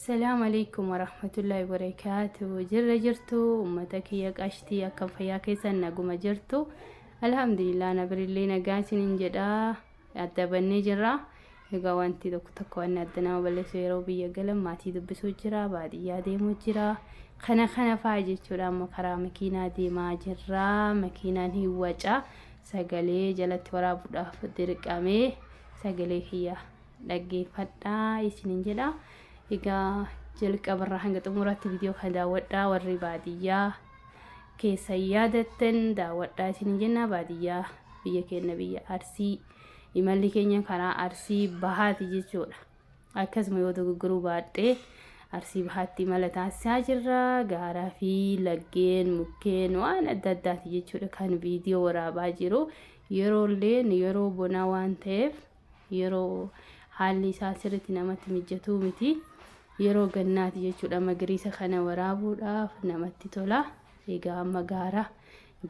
Salaam alaikum warahmatullahi wabarakaatu. Jirra jirtu ummata kiyya qashtii, akkam fayyaa keessan? Naguma jirtu? Alhamdulillah, na birillee nagaa isinin jedha. Adda bannee jirra. Egaa wanti tokko tokko wanni adda nama balleessu yeroo biyya galan maatii dubbisuu jira, baadiyyaa deemuu jira. Kana kana fa'a jechuudha. Amma karaa makiinaa deemaa jirra. Makiinaan hin waca. Sagalee jalatti waraabuudhaaf dirqamee sagalee kiyya dhaggeeffadhaa isinin jedha. Egaa jalqabarraa hanga xumuraatti viidiyoo kana daawwadhaa, warri baadiyyaa keessa yaadattan daawwadhaa isinin jenna. Baadiyyaa biyya keenya, biyya Arsii, imalli keenya karaa Arsii Bahaati jechuudha. Akkasuma yoo dogoggoruu baadhee Arsii Bahaatti imala taasisaa jirra. Gaaraa fi laggeen, mukkeen, waan adda addaati jechuudha kan viidiyoo waraabaa jiru. Yeroolleen yeroo bonaa waan ta'eef yeroo haalli isaa sirriitti namatti mijatuu miti. Yeroo gannaati jechuudha, magariisa kana waraabuudhaaf namatti tola. Egaa amma gaara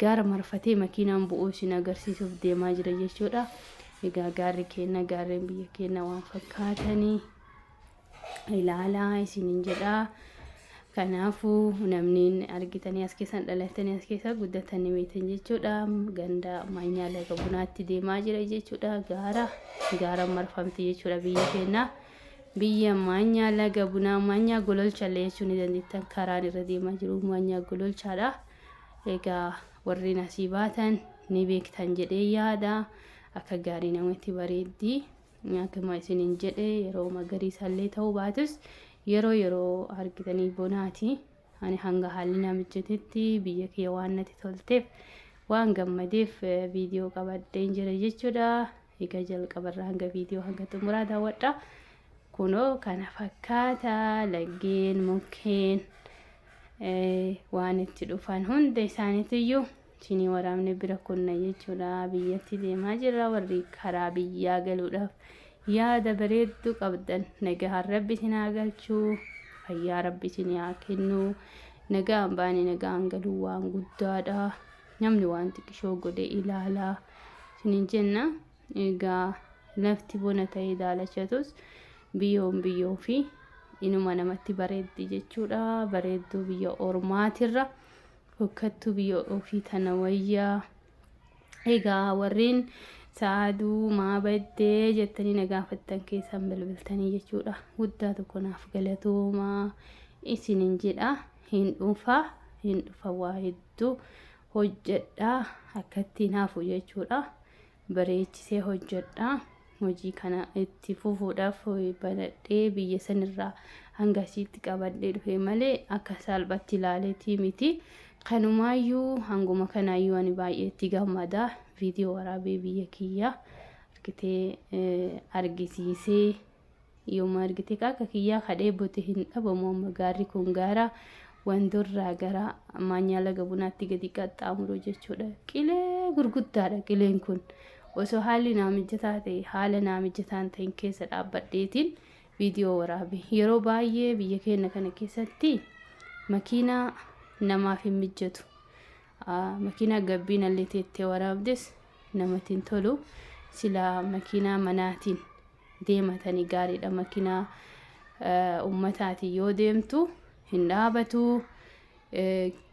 gaara marfatee makiinaan bu'uu isin agarsiisuuf deemaa jira jechuudha. Egaa gaarri keenya, gaarreen biyya keenya waan fakkaatanii ilaalaa isiniin jedha. Kanaafuu namni argitanii as keessan dhalatanii as keessa guddatanii beektan jechuudha. Ganda Maanyaa Laga Bunaatti deemaa jira jechuudha. Gaara gaara marfamte jechuudha biyya keenya. Biyya Maanyaa Laga Bunaa, Maanyaa Gololchallee jechuu ni dandeettan, karaan irra deemaa jiru Maanyaa Gololchaadha. Egaa warreen asii baatan ni beektan jedhee yaada. Akka gaarii namatti bareeddi. Akkuma isiniin jedhe yeroo magariisallee ta'uu baatus yeroo yeroo argitanii bonaati. Ani hanga haalli na mijatetti biyya kiyya waan natti tolteef, waan gammadeef viidiyoo qabadheen jira jechuudha. Egaa jalqabarraa hanga viidiyoo hanga xumuraa daawwadha. Kunoo kana fakkaata, laggeen, mukkeen waan itti dhufan hunda isaaniitiyyuu isinii waraabne bira kunna jechuudha. Biyyatti deemaa jirra. Warri karaa biyyaa galuudhaaf yaada bareedduu qabdan, nagaan Rabbi isin haa galchuu, fayyaa Rabbi isin haa kennu. Nagaan baane nagaan galuu waan guddaadha. Namni waan xiqqishoo godhe ilaalaa isinin jenna. Egaa lafti bona ta'ee daalachatus biyyoon biyyoo fi inuma namatti bareeddi jechuudha. Bareedduu biyya ormaatirra fokkattuu biyya ofii tana wayyaa. Egaa warreen saaduu maa baddee jettanii na gaafattan, keessan bilbiltanii jechuudha. Guddaa tokko naaf galatoomaa isinin jedha. Hin dhufa, hin dhufa, waa hedduu hojjedha, akka ittiin hafu jechuudha. Bareechisee hojjedha. Hojii kana itti fufuudhaaf banadhee biyya sanirraa hanga asiitti qabadhee dhufe malee akka salphatti ilaaleetii miti. Kanumaayyuu hanguma kanaayyuu ani baay'ee itti gammada. Viidiyoo waraabee biyya kiyya argitee argisiisee yooma argite akka kiyyaa kadhee bote hin dhabamu. Amma gaarri kun gaara Wandorraa gara Maanyaa Laga Bunaatti gadi qaxxaamuru jechuudha. Qilee gurguddaadha qileen kun. Osoo haalli naa mijataa ta'e, haala naa mijataa hin ta'in keessa dhaabbadheetiin viidiyoo waraabe. Yeroo baay'ee biyya keenya kana keessatti makiinaa namaaf hin mijatu. Makiinaa gabbiinallee teettee waraabdes namatti hin tolu. Silaa makiinaa manaatiin deematanii gaariidha. Makiinaa ummataatiin yoo deemtu hin dhaabatu.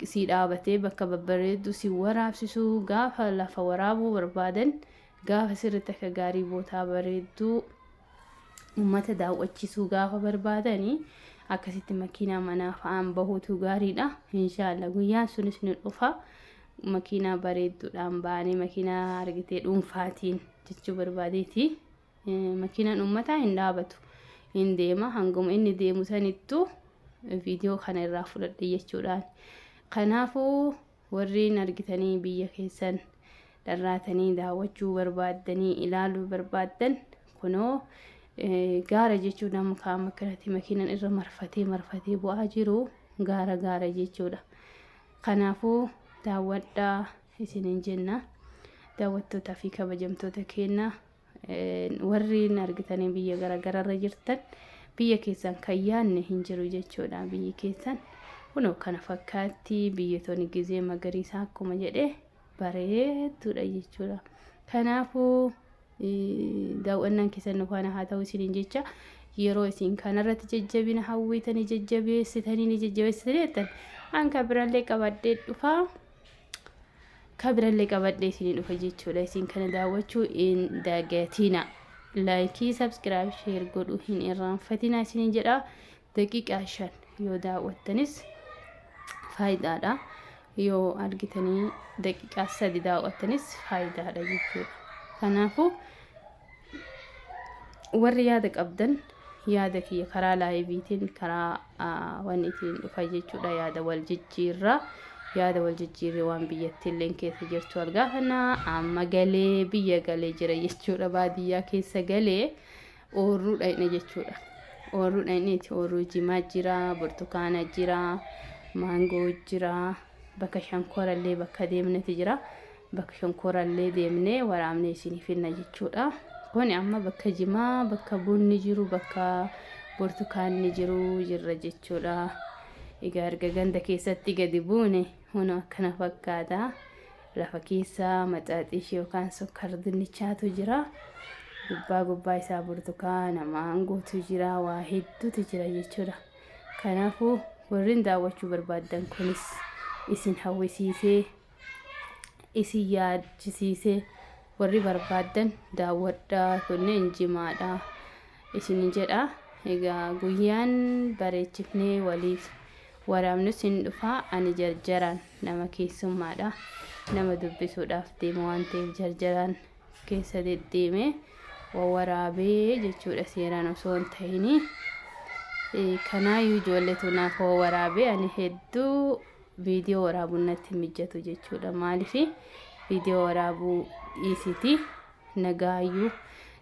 Sii dhaabatee bakka babbareeddu si waraabsisu. Gaafa lafa waraabuu barbaadan, gaafa sirriitti akka gaarii bootaa bareedduu ummata daawwachiisuu gaafa barbaadanii, akkasitti makiinaa manaa fa'aan bahuutu gaariidha. Inshaallah guyyaan sunis ni dhufa. Makiinaa bareedduudhaan baanee, makiinaa argitee dhuunfaatiin jechuu barbaadeeti. Makiinaan uummataa hin dhaabatu. Hin deema, hanguma inni deemu sanittuu viidiyoo kana irraa fudhadhe jechuudhaan. Kanaafuu warreen argitanii biyya keessan dharraatanii daawwachuu barbaaddanii, ilaaluu barbaaddan, kunoo gaara jechuun amma kaama akkanatti makiinaan irra marfatee marfatee bu'aa jiru gaara gaara jechuudha. Kanaafuu daawwadhaa isiniin jenna. Daawwattootaa fi kabajamtoota keenya, warreen argitanii biyya garagararra jirtan, biyya keessan kan yaadne hin jiru jechuudha. Biyyi keessan kunoo kana fakkaatti, biyya toni gizee magariisaa akkuma jedhe bareedduudha jechuudha. Kanaafuu daawwannaan keessan nu faana haa ta'u isiniin jecha. Yeroo isin kanarratti jajjabina hawwiitanii jajjabeessitanii ni jajjabeessitanii jettan an ka birallee qabadhee dhufa. Ka birallee qabadhee isinii dhufa jechuudha. Isin kana daawwachuu hin dagatina. Like, subscribe, share godhuu hin irraanfatina isiniin jedha. Daqiiqaa 5 yoo daawwattanis faayidaadha. Yoo argitanii daqiiqaa 3 daawwattanis faayidaadha jechuudha. Kanaafuu warri yaada qabdan yaada kiyya karaa liveiitiin, karaa wanni ittiin dhufa jechuudha. Yaada wal jijjiirraa, yaada wal jijjiirree waan biyyatti illee keessa jirtu argaafannaa. Amma galee, biyya galee jira jechuudha. Baadiyyaa keessa galee oorruu dhaqne jechuudha. Oorruu dhaqneeti, oorruu jimaa jira, burtukaana jira, maangoo jira, bakka shankoorallee bakka deemneti jira. Bakka shonkoorallee deemnee waraabnee isinii finna jechuudha. Kuni amma bakka jimaa, bakka bunni jiru, bakka burtukaanni jiru jirra jechuudha. Egaa erga ganda keessatti gadi buune huna akkana fakkaata. Lafa keessa maxaaxishii yookaan sukkar dinnichaatu jira. Gubbaa gubbaa isaa burtukaana, maangootu jira, waa hedduutu jira jechuudha. Kanaafuu warreen daawwachuu barbaaddan kunis isin hawwisiisee, isin yaachisiisee, warri barbaaddan daawwadhaa. Kunneen jimaadha isin jedha. Egaa guyyaan bareechifnee waliif waraabnus hin dhufaa. Ani jarjaraan nama keessummaadha, nama dubbisuudhaaf deema waan ta'eef jarjaraan keessa deddeeme wawaraabee jechuudha, seeraan osoo hin ta'inii. Kanaayyuu ijoolleetu naaf wawaraabee. Ani hedduu viidiyoo waraabuun natti mijatu jechuudha. Maaliif, viidiyoo waraabuu dhiisiti, nagaayyuu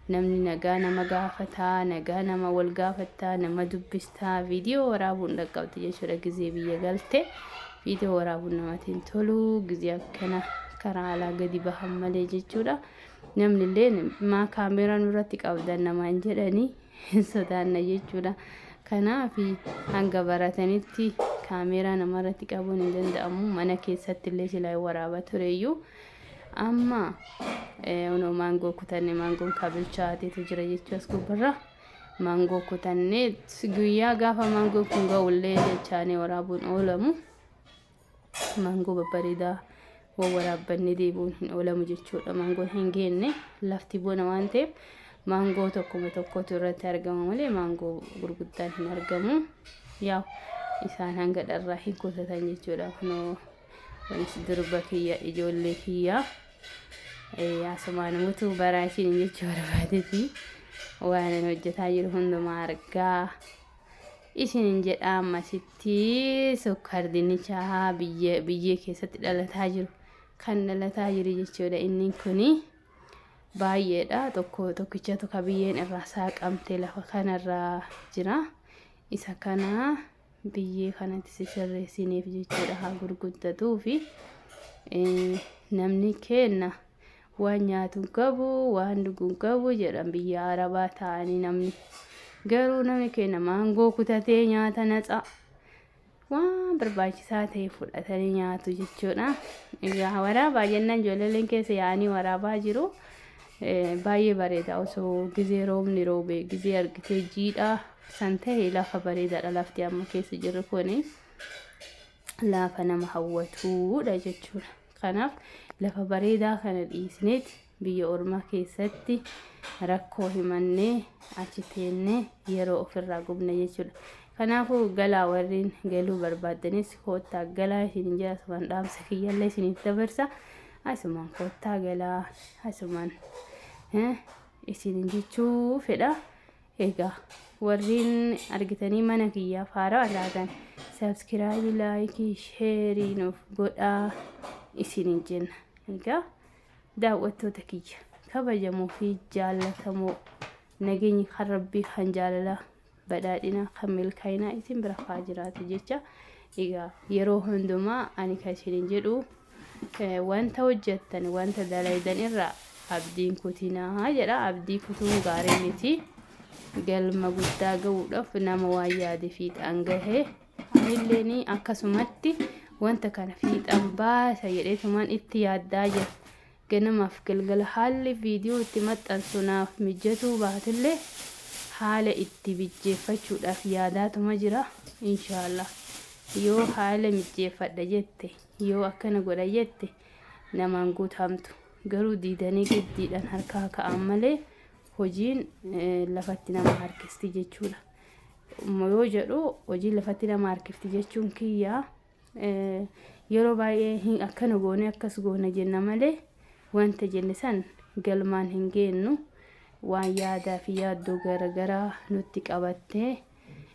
namni nagaa nama gaafataa, nagaa nama wal gaafataa, nama dubbistaa, viidiyoo waraabuun dhaqqabdi jechuudha. Gizee biyya galte viidiyoo waraabuun namatti hin tolu, gizee akkana karaa alaa gadi bahan malee jechuudha. Namni illee maa kaameeraa nurratti qabdan namaan jedhanii hin sodaanna jechuudha. Kanaaf hanga baratanitti kaameeraa namarratti qabuun hin danda'amu. Mana keessatti illee silaa waraaba tureyyuu. Amma unoo maangoo kutanne, maangoon ka bilchaateetu jira jechuu as gubbarra. Maangoo kutannee guyyaa gaafa maangoon kun ga'ullee jechaanii waraabuun oolamu. Maangoo babbareedaa wawwaraabbannee deebi'uun hin oolamu jechuudha. Maangoon hin geenne, lafti bona waan ta'eef maangoo tokkuma tokkotu irratti argama malee maangoo gurguddaan hin argamu. Yaa isaan hanga dharraa hin kutatan jechuudha. Kunoo kunis durba kiyya, ijoollee kiyya. Asumaan mutuu baraa ishiin jechuu barbaadeeti. Waan ani hojjetaa jiru hundumaa argaa. Isinin jedha, ammasitti sukkaar dinnichaa biyyee keessatti dhalataa jiru, kan dhalataa jiru jechuudha. Inni kuni baay'eedha. Tokko tokkichatu ka biyyeen irraa saaqamte lafa kanarraa jira. Isa kana biyyee kanatti sisirreessineef jechuudha, haa gurguddatuu fi namni kenna waan nyaatu hin qabu, waan dhugu hin qabu jedhan biyya arabaa ta'anii. Namni garuu namni keenya maangoo kutatee nyaata, natsa waan barbaachisaa ta'e fudhatanii nyaatu jechuudha. Egaa waraabaa jennaan ijoolleen keessa yaa'anii waraabaa jiru. Baay'ee bareeda. Osoo gizee roobni roobe, gizee argitee jiidhaa san ta'e, lafa bareedaadha. Lafti amma keessa jirru kuni lafa nama hawwatuudha jechuudha. Kanaaf lafa bareedaa kana dhiisneeti biyya ormaa keessatti rakkoo himannee achi teennee yeroo ofirraa gubna jechuudha. Kanaafuu galaa, warreen galuu barbaaddanis koottaa galaa isin jira. Asumaan dhaamsa kiyyallee isiniif dabarsa. Asumaan koottaa galaa asumaan isin jechuu fedha. Egaa warreen argitanii mana kiyyaaf haarawaa taatan subscribe, like, share nuuf godhaa isiniin jenna. Egaa daawwattoota kiyya kabajamoo fi jaallatamoo, nageenyi kan rabbii, kan jaalalaa, badhaadhina, kan milkaa'inaa isin bira haa jiraatu jecha. Egaa yeroo hundumaa ani kan isiniin jedhu, wanta hojjettan, wanta dalaydan irraa abdiin kutinaa jedha. Abdii kutuun gaarii miti. Galma guddaa ga'uudhaaf nama waan yaade fiixaan gahe. Anilleen akkasumatti wanta kana fiixaan baasa jedheetumaan itti yaaddaa jira. Ganamaaf galgala haalli viidiyoo itti maxxansu naaf mijatuu baatullee, Haala itti mijjeeffachuudhaaf yaadaatuma jira. Inshaallah yoo haala mijjeeffadha jette, yoo akkana godha jette, namaan guutamtu. Garuu diidanii giddiidhaan harkaa ka'an malee hojiin lafatti nama harkisti jechuudha. Yoo jedhu, hojiin lafatti nama harkifti jechuun kiyyaa, yeroo baay'ee akkana goone, akkas goone jenna malee wanta jenne san galmaan hin geennu. Waan yaadaa fi yaaddoo garaagaraa nutti qabattee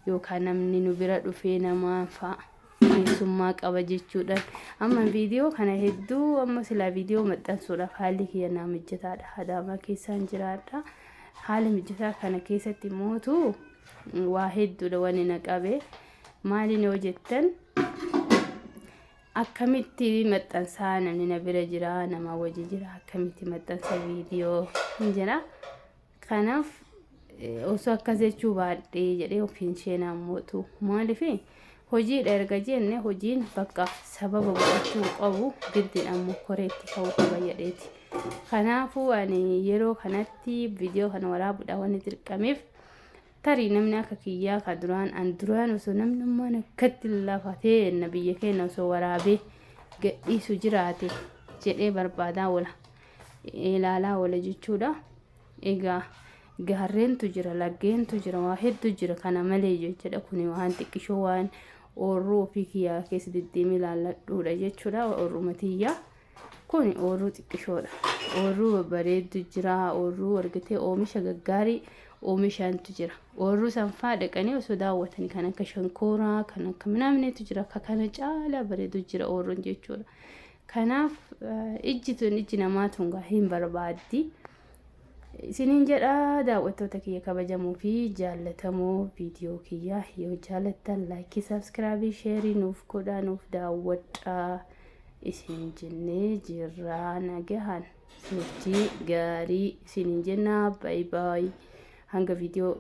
yookaan namni nu bira dhufee namaa fa'a keessummaa qaba jechuudhaan. Amma viidiyoo kana hedduu, amma silaa viidiyoo maxxansuudhaaf haalli kiyya naa mijataadha. Adaamaa keessaan jiraadha. Haala mijataa kana keessatti mootu waa hedduudha wanni na qabe. Maaliin yoo jettan, akkamitti maxxansaa? Namni na bira jira, nama wajji jira, akkamitti maxxansa viidiyoo hin jira. Kanaaf osoo akkas jechuu baadhee jedhee ofiin isheenaan mootu. Maaliif, hojiidha erga jenne hojiin bakka sababa godhachuu qabu giddiin ammoo koreetti ta'uu qaba jedheeti. Kanaafuu ani yeroo kanatti viidiyoo kana waraabuudhaan wanni dirqameef, tarii namni akka kiyyaa ka duraan an duraan osoo namnummaan akkatti lafatee na biyya keenya osoo waraabee gadhiisu jiraate jedhee barbaadaa oola, ilaalaa oola jechuudha. Egaa gaarreentu jira, laggeentu jira, waa hedduu jira kana malee jechuudha. Kuni waan xiqqishoo, waan oorruu ofii kiyyaa keessa deddeemee ilaalladhuudha jechuudha. Oorruma tiyyaa kun oorruu xiqqishoodha. Oorruu babbareeddu jira, oorruu argatee oomisha gaggaarii oomishantu jira. Oorruu sanfaa dhaqanii osoo daawwatanii, kan akka shankooraa, kan akka minaamineetu jira. Akka kana caalaa bareedu jira oorruun jechuudha. Kanaaf ijji tun, ijji namaa tun hin barbaaddi. Isiniin jedha, daawwattoota kiyya kabajamoo fi jaallatamoo. Viidiyoo kiyya yoo jaalattan like, subscribe, share nuuf godhaa, nuuf daawwadhaa isin jennee jirra. Nagahan, turtii gaarii isiniin jenna. Bye bye, hanga viidiyoo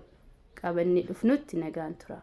qabannee dhufnutti nagaan tura.